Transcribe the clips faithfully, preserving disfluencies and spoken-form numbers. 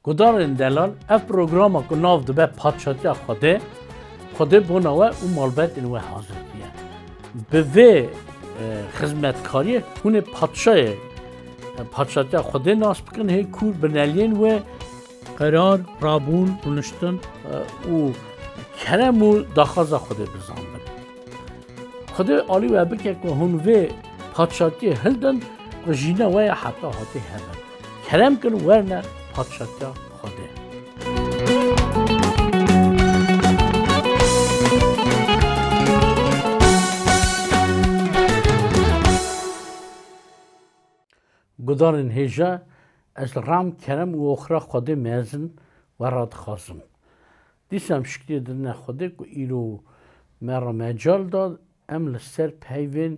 Gudarên delal, ev programa ku nav dibe Padşatiya Xwedê, Xwedê bona we û malbetên we hazir diye. Bi vê, e, xizmetkariyê hûn ê padşayê, e, Padşatiya Xwedê nas bikin, hê kûr bineliyên wê qerar, rabûn, rûniştin, e, û kerem û daxwaza Xwedê bizanbin. Xwedê alî we bike ku hûn vê padşatiyê hildin ku jîna we ya heta hatê hebin. Kerem kin werne padşatiya Xwedê. Gudarên hêja, ez li rem kerem û oxira Xwedê mezin we radixwazim. Dîsa em şikriyê didine Xwedê ku îro me re mecal da em li ser peyvên,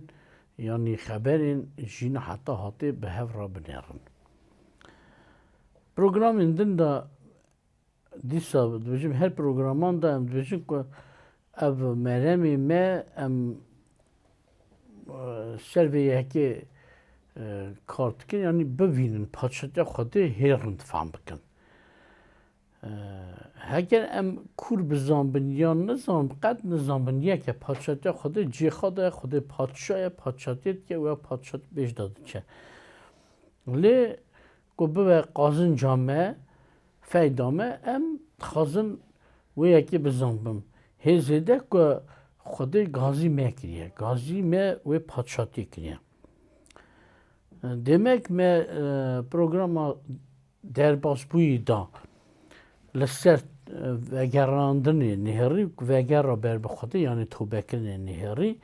yanî xeberên jîna heta hatê bi hev re binêrin. Programên din de dîsa dibêjim, her programan de em dibêjin ku ev meremê me, em, e, ser vê yekê, e, kar dikin, yanî bivînin, Padşatiya Xwedê hê rind fam bikin. E, heger em kûr bizanbin yan nizanbin, qet nizanbin, yek e, Padşatiya Xwedê cê xwe de ye, Xwedê padşa ye, padşatiyê dike û ew padşatî pêş de diçe. Lê ku bibe qazinca me, feyda me, em dixwazin wê yekê bizanbin. Hê zêde ku Xwedê gazî me kiriye, gazî me wê padşatiyê kiriye. Demek me, e, programa derbasbûyî da li ser, e, vegerandinê nihêrî, vegera ber bi Xwedê, yanî tobekirinê nihêrî.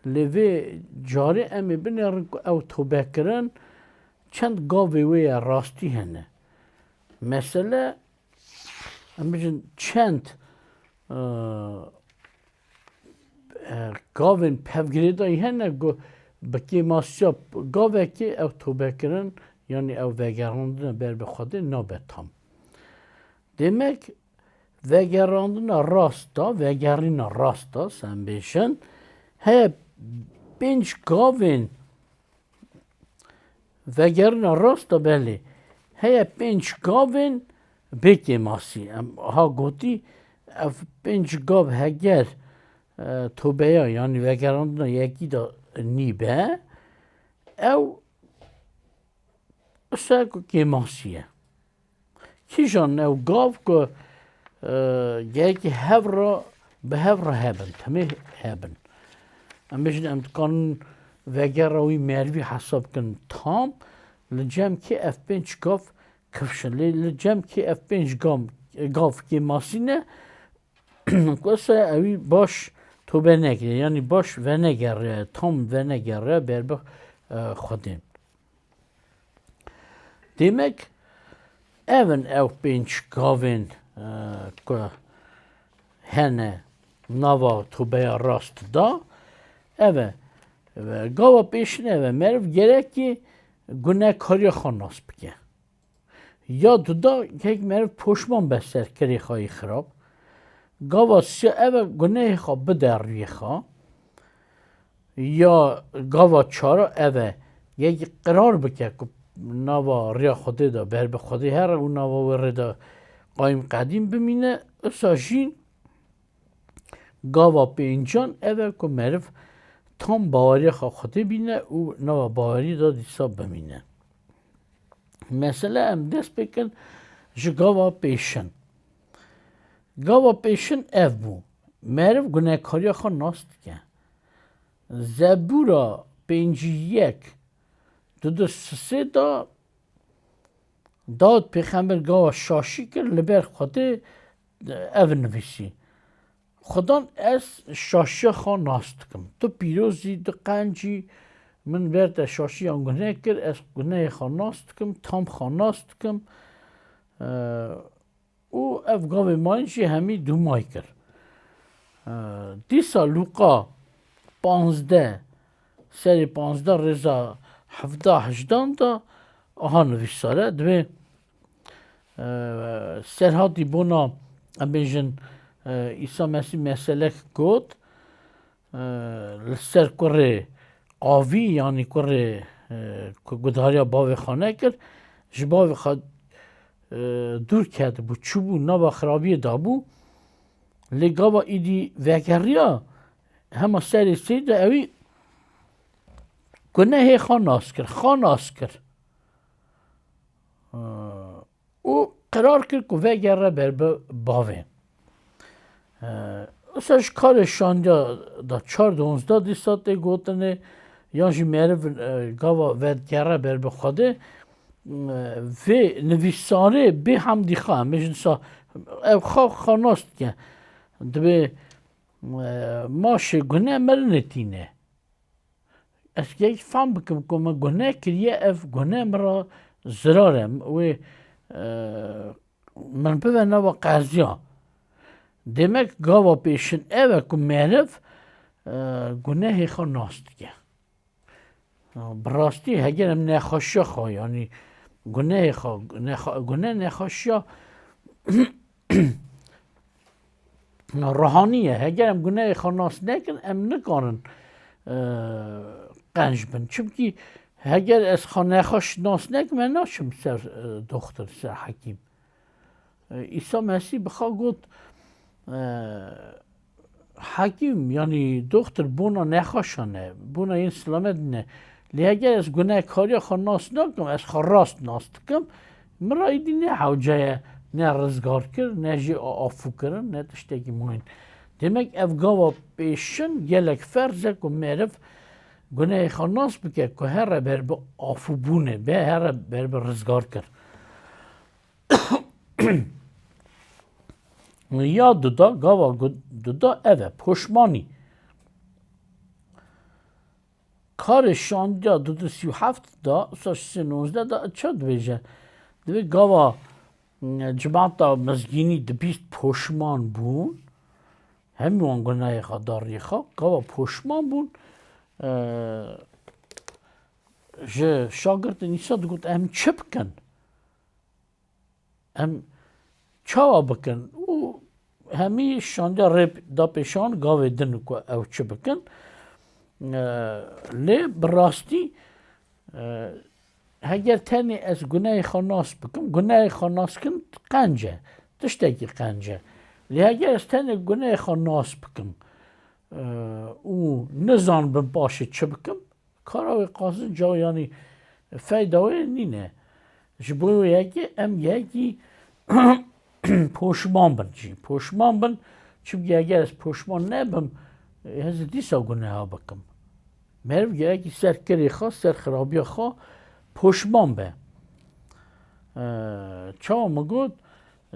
Lê vê carê em ê binêrin ku ew tobekirin çend gavê wê ye rastî hene. Mesele, em bijin çend, e, e, gavên pevgirêdayî hene ku bi kêmasiya gavekê ew tobekirin, yanî ew vegerandina ber bi Xwedê nabe tam. Demek vegerandina rast a, vegerîna rast a, se em bêjin, heye pênc gavên vegerîna rast a, belê. Heye pênc gavên bê kêmasî. Em ha gotî, ev pênc gav heger, e, tobeya, yanî vegerandina yekî de nîbe, ew Îşte ku kêmasî ye. Kîjan ew gav ku, e, gerekî hev re, bi hev re hebin, temê hebin. Em bêjin em dikarin vegera wî merivî hesab bikin tam, li cem kê ev pênc gav kifşin. Lê li cem kê ev pênc gam-, gav kêmasî ne, ku esa ewî baş tobe nekiriye, yanî baş venegeriye, tam venegeriye ber bi, e, Xwedê. Demek ev in ew pênc gavên, e, ku hene nava tobeya rast da. Ev e, e, gava pêşin ev e, meriv gerekî gunekariya xwe nas bike. Ya duda, kek meriv poşman be ser kirê xwe yê xirab. Gava siya ev e, gunehê xwe bide rûyê xwe. Ya gava çara ev e, yekî qirar bike ku nava riya Xwedê de ber bi Xwedê here û nava wê rê de qayîm qedîm bimîne, usa jî gava pêncan ev e ku meriv tam baweriya xwe Xwedê bîne û nava bawerî de dîsa bimîne. Mesele em dest pê kin ji gava pêşin. Gava pêşin ev bû. Meriv gunekariya xwe nas dike. Zebûra pêncî yek, du du sisê da, Dawid pêxember gava şaşî kir, li ber Xwedê ev nivîsî. Xudan ez şaşiya xwe nas dikim. Tu pîroz î, tu qenc î, min ber te şaşiyan guneh kir, ez gunehê xwe nas dikim, tam xwe nas dikim. Eee, û ev gavê mayîn jî hemî dûmay kir. Eee, dîsa Lûqa panzdeh, serê panzdeh rêza hevdeh hejdan de aha nivîsare. Dibê, eee, serhatî bona, em bêjin, eee, Îsa Mesîh meselek got, e, li ser kurê Qavî, yanî kurê, e, ku guhdariya bavê xwe nekir, ji bavê xwe, dûr ketibû, çûbû nava xirabiyê dabû. Lê gava îdî vegeriya, hema serê sêr de ewî gunehê xwe nas kir, xwe nas kir. E, û qerar kir ku vegere ber bi bavê. E, Wisa ji karê şandiya da çar donzda dîsa tê gotinê, yan jî meriv, e, gava vedgere ber bi Xwedê, e, vê nivîsarê bê hemdî xwe, em bêjin sa ev xwe xwe nas dike. Dibê, e, ma şê gune mirinê tîne. Ez yek fam bikim ku min gune kiriye, ev gune min re zirar e. Wê, e, min bibe nava qeziya. Demek gava pêşin ev e ku meriv, e, gunehê xwe nas dike. Bi rastî heger em nexweşiya xwe, yanî gunehê xwe, nexwe-, gune nexweşiya ruhanî ye. Heger em gunehê xwe nas nekin, em nikarin, e, qenc bin. Çimkî heger ez xwe nexweş nas nekim, ez naçim ser, e, doxtir, ser hekîm. E, Îsa Mesîh bi xwe got, e, hekîm, yanî doxtir bona nexweşan e, bona yên silamet ne. Lê heger ez gunehkariya xwe nas nakim, ez xwe rast nas dikim, min re îdî ne hewce ye, ne rizgar kir, ne jî a-, afû kirin, ne tiştekî muhîm. Demek ev gava pêşin gelek ferz e ku meriv gunehê xwe nas bike, ku here ber bi afûbûnê be, here ber bi rizgar kir. Ya duda, gava gu-, duda ev e, poşmanî. Karê şandiya du du sî û heft da, usa sê nozde da, ça dibêje? Divê gava, mm, cimata mizgînî dibîst poşman bûn, hemî wan gunehê xwe da rêxa, gava poşman bûn, e, ji şagirtên Îsa digot, em çi bikin? Em çawa bikin? Û hemî şandiya rê da pêşan gavê din ku ew çi bikin. E, lê bi rastî, e, heger tenê ez gunehê xwe nas bikim, gunehê xwe naskin qenc e, tiştekî qenc e. Lê heger ez tenê gunehê xwe nas bikim, e, û nizanibim paşê çi bikim, kara wê qazinca, yanî feyda wê nîne. Ji bo wê yekê em yekî poşman bin jî. Poşman bin, çimkî eger ez poşman nebim, ez ê dîsa guneha bikim. Meriv gerekî ser kirê xwe, ser xirabiya xwe poşman be. Ee, çawa min got,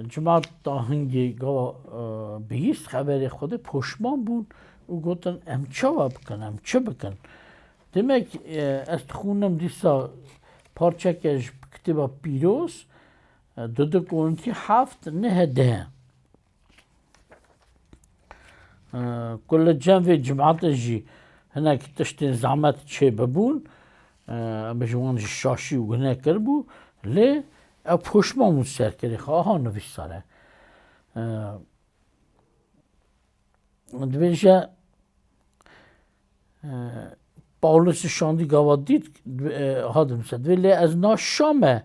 Cimat ta hingê gava, e, bihîst xeberê Xwedê poşman bûn û gotin, em çawa bikin, em çi bikin? Demek, e, ez dixwînim dîsa parçeke ji kitêba pîroz, e, du du Korintî heft neh deh. E, ku li cem vê cimatê jî hinek tiştên zehmet çê bibûn, e, em bêjin wan jî şaşî û gune kiribû, lê ew poşman bûn ser kirê xwe, aha nivîsar e. E, dibêje, e, Pawlosî şandî gava dît, e, ha dimse. Divê lê ez na Şam e,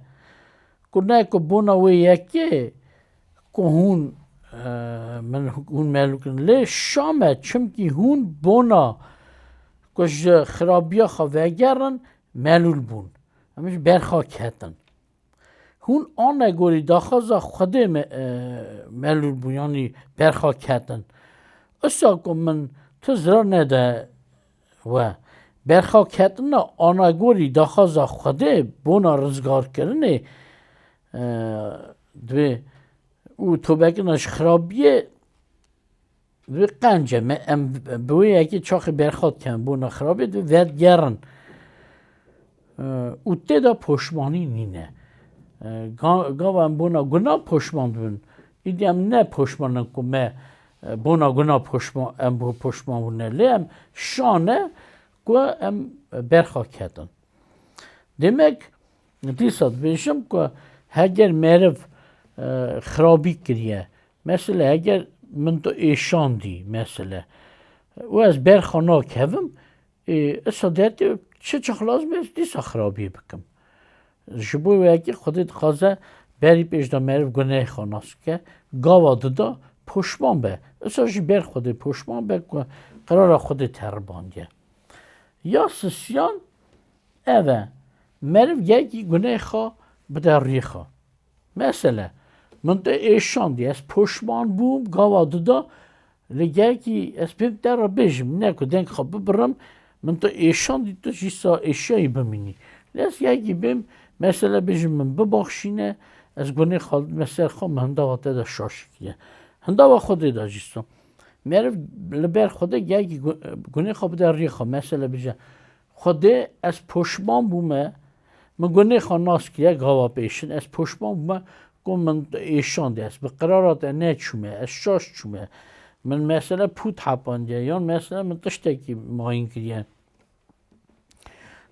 ku ne ku bona wê yekê, ku hûn, e, min hûn melû kirin. Lê Şam e, çimkî hûn bona ku ji xirabiya xwe vegerin, melûl bûn. Em ji ber xwe ketin. Hûn anegorî daxwaza Xwedê me, e, melûl bûn, yanî ber xwe ketin. Usa ku min tu zirar nede we. Ber xwe ketina anegorî daxwaza Xwedê bona rizgarkirinê, e, divê û tobekirina ji xirabiyê Divê qenc e, me, em bi wê yekê çaxê berxwe dikin, bona xirabê divê vedigerin. E, û tê de poşmanî nîne. E, ga-, gava em bona guna poşman dibin. Îdî em ne poşman in ku me, e, bona guna poşman, em bo poşman bûne. Lê em şa ne ku em berxwe ketin. Demek, dîsa dibêjim ku heger meriv, e, xirabî kiriye, Mesele, heger min tu êşandî, mesele, û ez ber xwe nakevim, ê, isa dertê çi çax lazim e, ez dîsa xirabiyê bikim. Ji bo wê yekê Xwedê dixwaze Berî pêş de meriv gunehê xwe nas bike, gava dida poşman be. Îsa jî ber Xwedê poşman be ku qirara Xwedê teribandiye. Ya sisiyan ev e, meriv gelkî gunehê xwe bide riyê xwe. Mesele, min te êşandî, ez poşman bûm, gava dida, lê gelkî ez pêm te re bêjim, ne ku deng xwe bibirim, min tu êşandî, tu jî sa êşiyayî bimînî. Lê ez gelkî bêm, mesele bêjim, min bibaxşîne, ez gunê xwe, mesele xwe min hindava te de şaş kiriye. Hindava Xwedê de jî so. Meriv li ber Xwedê gelkî gu-, gunê xwe bide riyê xwe, mesele bêje, Xwedê, ez poşman bûme, min gunê xwe nas kiriye, gava pêşin, ez poşman bûme, ku min êşandî, ez bi qirara te neçûme, ez şaş çûme. Min mesele pût hepandiye, yan mesele min tiştekî mayîn kiriye.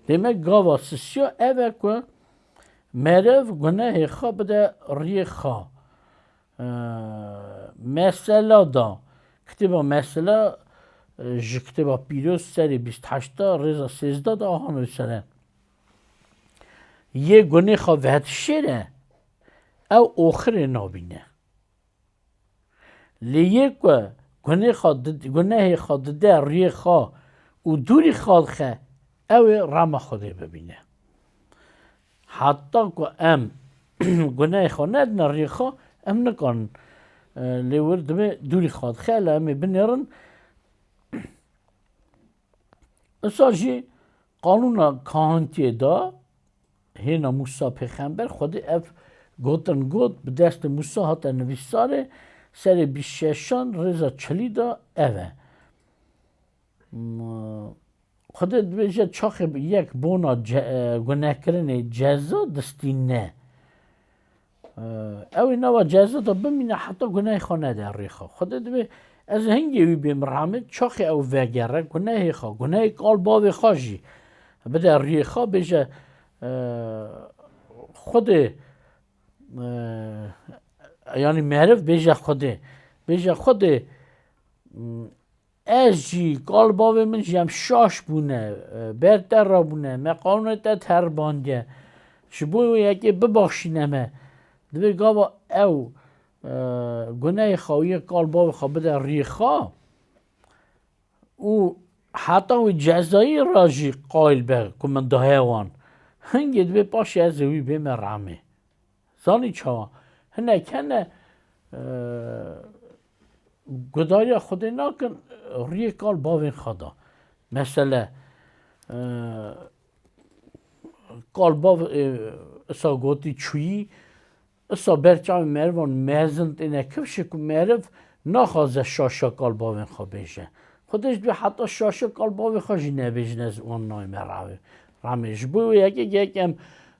Demek gava sisiya ev e ku meriv gunehê xwe bide riyê xwe. Ee, mesela da, kitêba Mesela, e, ji kitêba pîroz serê bîst heşt de, rêza sêzdeh de aha nivîsere. Yê gunê xwe vedişêre, ew oxirê nabîne. Lê yê ku gunê xwe did-, gunehê xwe dide riyê xwe û dûrî xwe dixe, ew ê rema Xwedê bibîne. Heta ku em gunehê xwe nedine riyê xwe, em nikarin, e, lê wir dibe dûrî xwe dixe, lê em ê binêrin. Îsa jî qanûna kahintiyê de hêna Mûsa pêxember, Xwedê ev gotin got, bi destê Mûsa hate nivîsarê, serê bîst şeşan rêza çilî de ev e. M-, Xwedê dibêje çaxê yek bona ce-, e, gunehkirinê ceza distîne. E, ew ê nava ceza de bimîne heta gunehê xwe nede rê xwe. Xwedê dibê ez hingê wî bêm ramê, çaxê ew vegere, gunehê xwe, gunehê kal bavê xwe jî bide riyê xwe, bêje, e, Xwedê, e, yanî meriv bêje Xwedê, bêje Xwedê, m, Ez jî, kal bavê min jî em şaş bûne, e, ber te rabûne, me qanûnê te terbandiye. Ji bo wê yekê bibaxşîne me. Divê gava ew, e, gunehê xwe û yê kal bavê xwe bide riyê xwe û heta wê cezayî re jî qayîl be ku min daye wan. Hingê divê paşê ez ê wî bême ramê. Zanî çawa? Hinek hene, e, gudariya Xwedê nakin, riyê kal bavên xwe da. Mesele, e, kal bav, e, isa gotî çûyî, isa ber çavê merivan mezin têne kifşê ku meriv naxwaze şaşa kal bavên xwe bêje. Xwedê ji divê heta şaşa kal bavê xwe jî nebêjin ez wan nayme ravê. Ramê. Ji bo wê yekê gerek em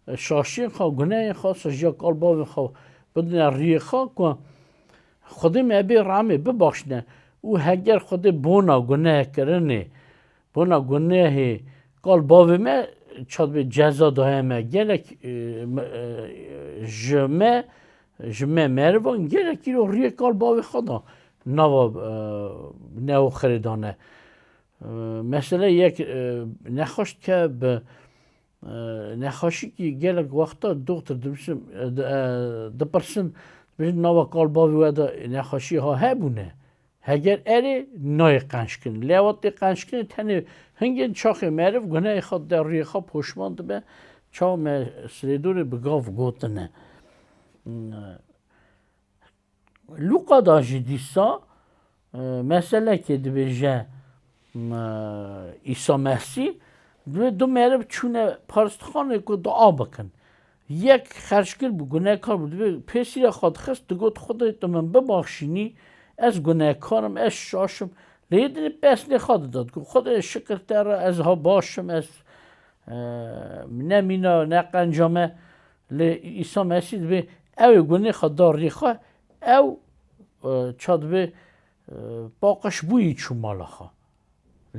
şaşiyên xwe, gunehên xwe, sajiya kal bavê xwe bidine riyê xwe ku Xwedê me bê ramê bibaxşine. Û heger Xwedê bona gunehkirinê, bona gunehê kal bavê me çadibê ceza daye me, gelek, e, me, e, ji me, ji me merivan gelek îro riyê kal bavê xwe da nava, e, neoxirê dane. E, mesele yek, e, nexweş dike bi, e, nexweşîkî gelek wexta doktor dibişin, e, di-, e, dipirsin, dibêjin nava kal bavê we de nexweşî ha hebûne. Heger erê nayê qenc kirin. Lê ewa tê qenc kirin tenê hingên çaxê meriv gunehê xwe dide riyê xwe poşman dibe. Çawa me Sirêdorê bi gav gotine. Lûqa da jî dîsa, e, meselekê dibêje, m, e, Îsa Mesîh, dibê du meriv çûne paristixanê ku dua bikin. Yek xerckir bû, gunehkar bû, dibê pêsîra xwe dixist, digot, Xwedê tu min bibaxşînî, ez gunehkar im, ez şaş im. Lê yê dinê pesnê xwe dida, digot, Xwedê şikir te re, ez ha baş im, ez, e, ne mîna, ne qenca me. Lê Îsa Mesîh dibê ew ê gunê xwe da rî xwe, ew, e, ça dibê, e, paqij bûyî çû mala xwe.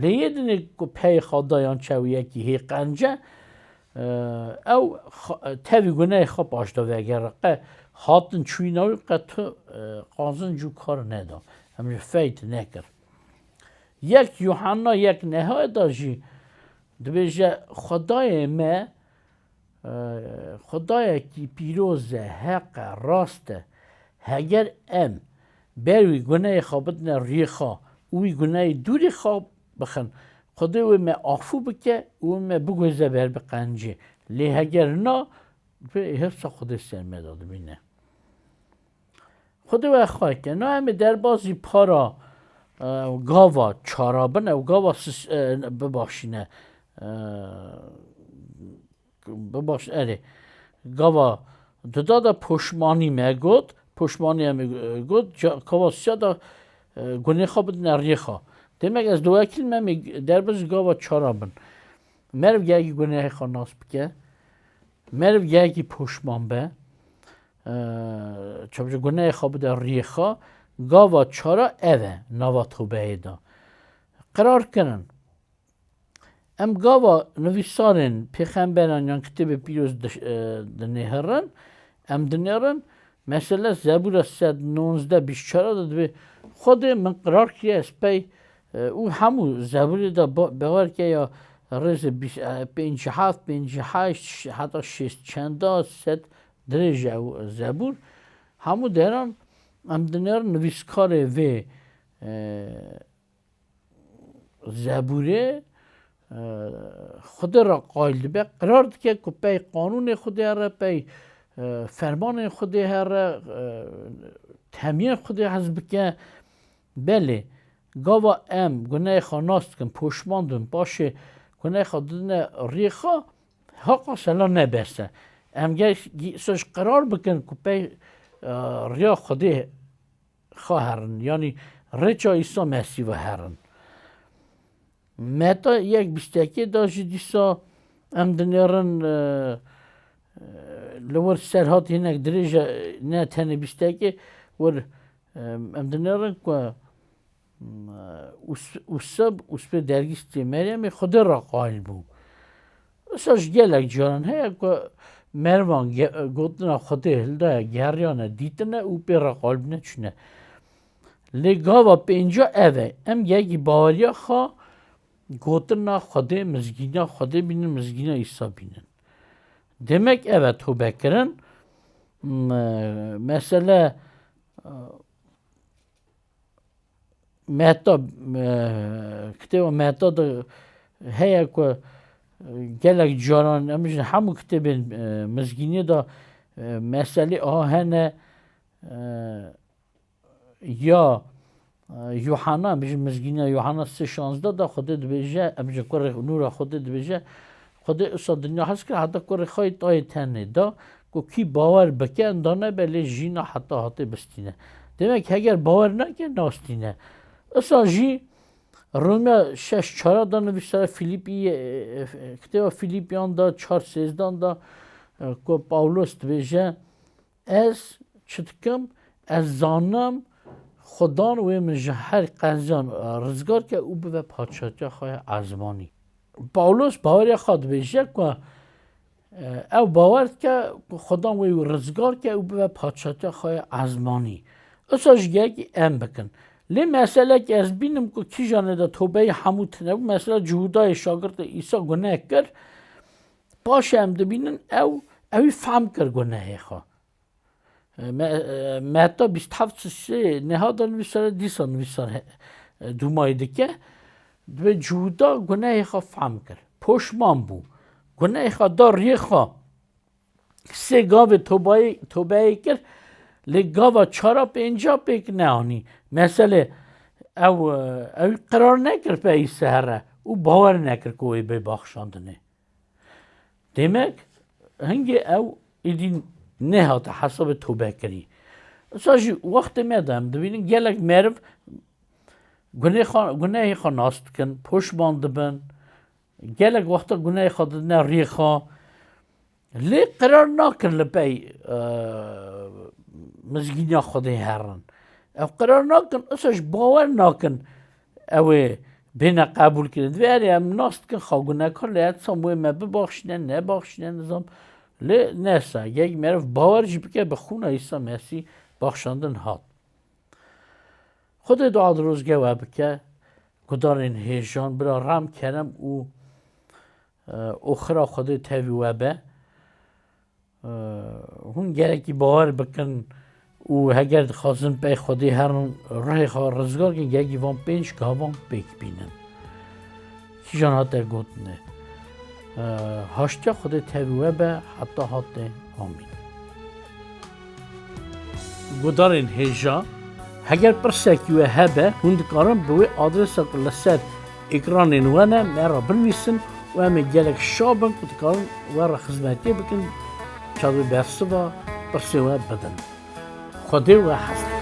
Lê yê dinê ku peyê xwe da yan çewiyekî hê qence, e, ew xa-, tevî gunehê xwe paş da vegere. Qe hatin çûyîna wî qe tu, e, qazinc û kar neda. Em ji feyt nekir. Yek Yuhanna yek nehayê da jî dibêje, Xwedayê me, Xwedayekî pîroz e, heq e, rast e. Heger em ber wî gunehê xwe bidine riyê xwe û wî gunehê dûrî xwe bixin, Xwedê wê me afû bike û wê me biguhêze ber bi qencê. Lê heger na, wê hêrsa Xwedê ser me de dibîne. Xwedê we xwe ke, na em ê derbazî para, e, gava çara bin, ew gava sis-, e, bibaşîne. E, bibaş, erê. Gava duda da poşmanî me got, poşmanî em ê, e, got, ca-, gava siya da, e, gunê xwe bidine riyê xwe. Demek ez dawekî me em ê derbazî gava çara bin. Meriv gelekî gunehê xwe nas bike. Meriv gelekî poşman be. Eee, çavcı gunehê xwe bide riyê xwe. Gava çara ev e, nava tobeyê de. Qerar kirin. Em gava nivîsarên pêxemberan yan kitêbê pîroz di-, e, dinêhirin, em dinêrin. Mesela Zebûra sed nonzdeh bîst çar de dibê, Xwedê min qerar kiriye ez pey, e, û hemû Zebûrê de ba-, bawer ke ya rêzê bîst, e, pêncî heft, pêncî heşt, heta şêst çenda, sed dirêj e ew Zebûr. Hemû deran em dinêrin nivîskarê vê, e, Zebûrê, e, Xwedê re qayil dibe, qerar dike ku pey qanûnê Xwedê here, pey, e, fermanên Xwedê here, e, temiyên Xwedê hez bike. Belê, gava em gunehê xwe nas dikin, poşman dibin, paşê gunehê xwe didine riyê xwe, ha qasela ne bes e. Em gel-, gî-, îsa ji qerar bikin ku pey, e, riya Xwedê xwe herin, yanî rêça Îsa Mesîh ve herin. Meta yek bîstekê de jî dîsa em dinêrin, e, e, li wir Serhat hinek dirêj e, ne tenê bîstekê, wir, e, em dinêrin ku, m, ûs-, ûsib, ûspê dergîstê Meryemê Xwedê re qayil bû. Îsa ji gelek caran heye ku merivan ge-, gotina Xwedê hildaye, geriyane, dîtine û pê re qalibine çûne. Lê gava pênca ev e, em yekî baweriya xwe gotina Xwedê, mizgîna Xwedê bînin, mizgîna Îsa bînin. Demek ev e tobekirin. M-, mesele, e, Mehta, e, kitêba Mehta de heye ku, e, gelek caran, em ji hemû kitêbên, e, mizgînê de, e, meselê aha hene, e, ya, e, Yuhanna, em ji mizgîna Yuhanna sê şazdeh de Xwedê dibêje, em ji kurê nûra Xwedê dibêje, Xwedê usa dinya hez kir, heta kurê xwe yê tayê tenê da, ku kî bawer bike, enda nebe, lê jîna heta hatê bistîne. Demek, heger bawer nake, nastîne. Usa jî Romya şeş çara da nivîsare Fîlîpî, e, e, kitêba Fîlîpiyan da, çar sêzdan da, e, ku Pawlos dibêje, Ez çi dikim? Ez zanim Xudan wê min ji her qenciyan, e, rizgar ke û bibe padşatiya xwe ya ezmanî. Pawlos baweriya xwe dibêje ku, e, ew bawer dike ku Xudan wê rizgar ke û bibe padşatiya xwe ya ezmanî. Usa ji gelekî em bikin. Lê meselek ez bînim ku kîjanê de tobeyî hemû tune bû. Mesela Cihûdayê şagirtê Îsa guneh kir. Paşê em dibînin ew, ewî fehm kir gunehê xwe. E, me-, e, Meta bîst heft sê niha da nivîsare, dîsa nivîsar he-, e, dûmayî dike. Dibê Cihûda gunehê xwe fehm kir. Poşman bû. Gunehê xwe da riyê xwe. Sê gavê tobayê, tobeyê kir. Lê gava çara pênca pêk neanî. Meselê ew, e, ew qerar nekir peyî sehere û bawer nekir ku wê bê baxşandinê. Demek, hingê ew êdî nehate hesabê tobe kirî. Îsa jî wextê me de em dibînin gelek meriv gunê xwe, gunehê xwe nas dikin, poşman dibin. Gelek wexta gunehê xwe didine riyê xwe. Lê qerar nakin li pey, e, mizgîniya Xwedê herin. Ew qerar nakin, îsa jî bawer nakin ew ê bêne qebûl kirin. Divê erê em nas dikin xwe gunekar, lê edsam wê me bibaxşîne, nebaxşîne, nizam. Lê nesa, yek meriv bawer jî bike bi xûna Îsa Mesîh baxşandin hat. Xwedê dua dirozge we bike, gudarên hêjan, bira rem kerem û, e, oxira Xwedê tevî we be. Hûn gerekî bawer bikin û heger dixwazin pey Xwedê herin ruhê xwe rizgar kin, gerekî van pênc gavan pêk bînin. Kîjan hate gotinê? Haştiya Xwedê tevî we be heta hatê. Amîn. Gudarên hêja, heger pirsekî we hebe, hûn dikarin bi wê adresa ku li ser ekranên we ne me re binivîsin û em ê gelek şa bin ku dikarin we re xizmetiyê bikin, çavi bersiva pirsê we bidin. Xwedê we hest.